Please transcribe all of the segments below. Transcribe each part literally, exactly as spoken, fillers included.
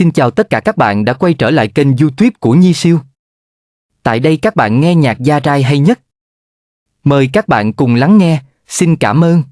Xin chào tất cả các bạn đã quay trở lại kênh YouTube của Nhi Siêu. Tại đây các bạn nghe nhạc da rai hay nhất. Mời các bạn cùng lắng nghe, xin cảm ơn.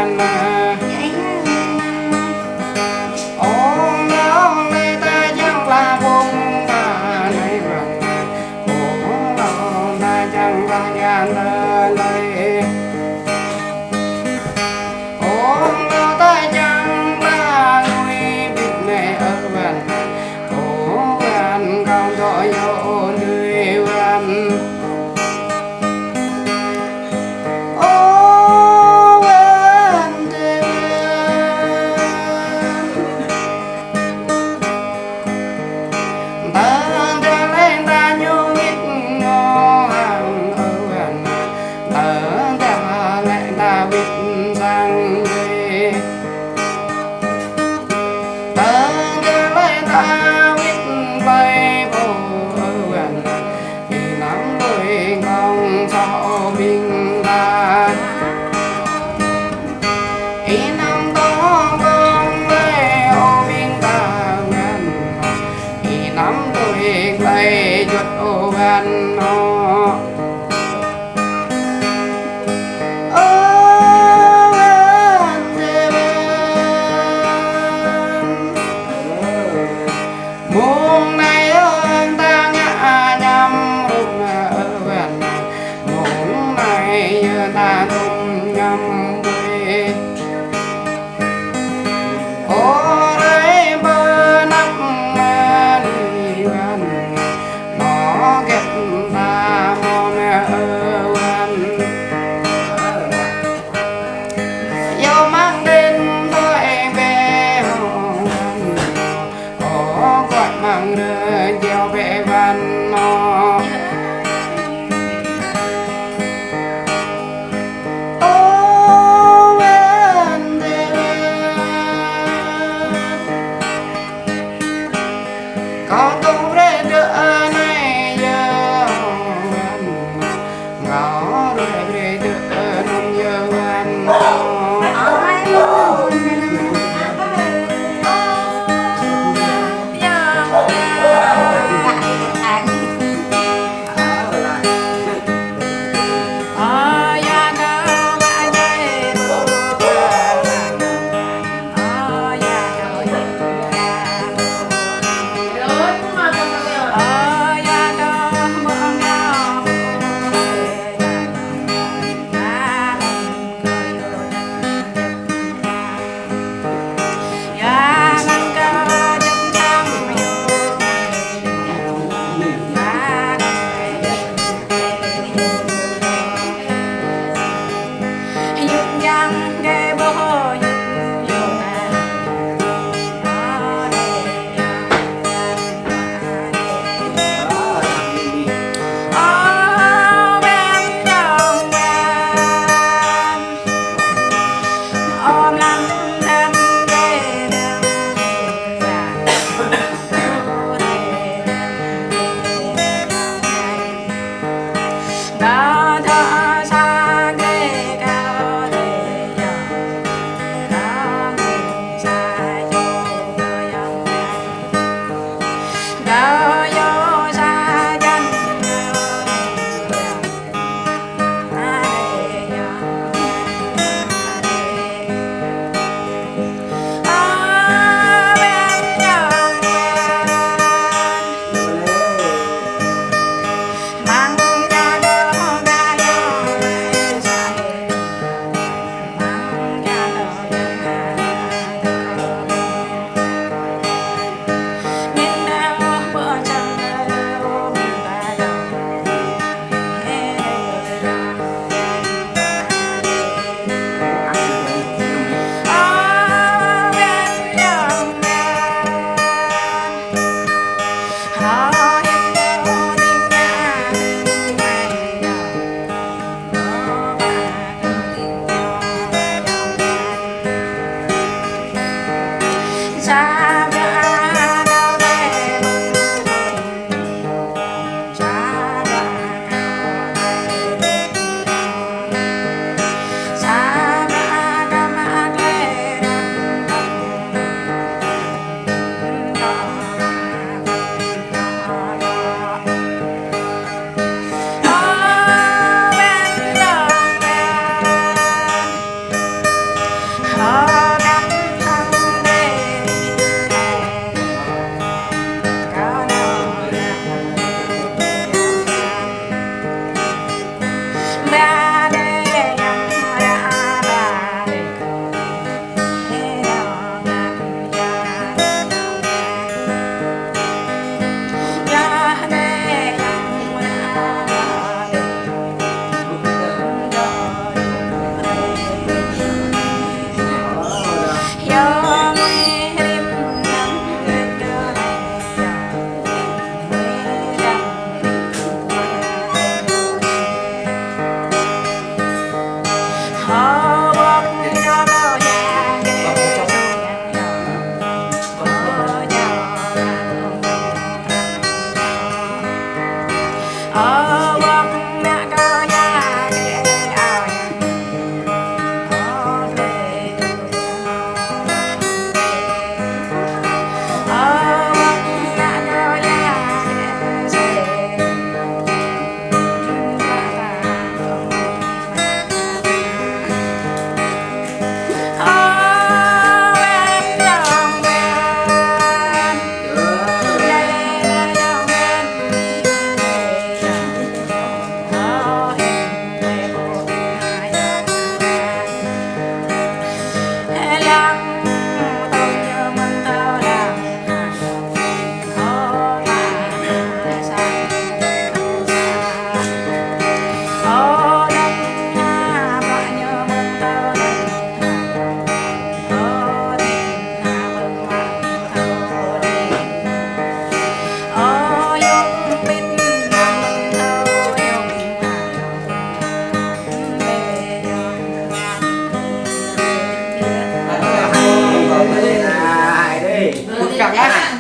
Ơ, ơ, ơ. Ơ, ơ, ơ, ta čang klah ƀong ta anai wăn. Ơ, ơ, ơ, ta čang klah yan ta lơi. Ơ, ơ, ơ, ta čang klah ngui bit ne ơ wăn. Ơ, wăn kâo dŏ yơh ơ nui wăn. Ơ wăn tơ wăn. Tơdah lĕ ta ñu wĭt ngŏ hăng ơ wăn. Tơdah lĕ ta wĭt sang dơi. Tơdah lĕ ta wĭt plơi pô ơ wăn. Ih anăm lui kông soh ƀing ta. Ih anăm tŏ kông lĕ ơ ƀing ta wăn. Ih anăm lui glai juăt ơ wăn ôh. Ơ wăn tơ wăn. Mông anai yơh ta ngă añăm hrŏm ơ wăn. Mông anai yơh ta hrŏm añăm ƀơi. Ơ rai pơ anăp mơnuih wăn. Nŏ gĕt ta mơ̆n ơ wăn. Yua mơ̆ng đen tui bê hŏ wăn. Ơ, kơt mơ̆ng rơjeo bê wăn ôh. Ơ, wăn tơ wăn. Kâo tŭ brơi dơ̆ anai yơh wăn. Ngă ruai brơi dơ̆ anŭn yơh wăn. Căng á.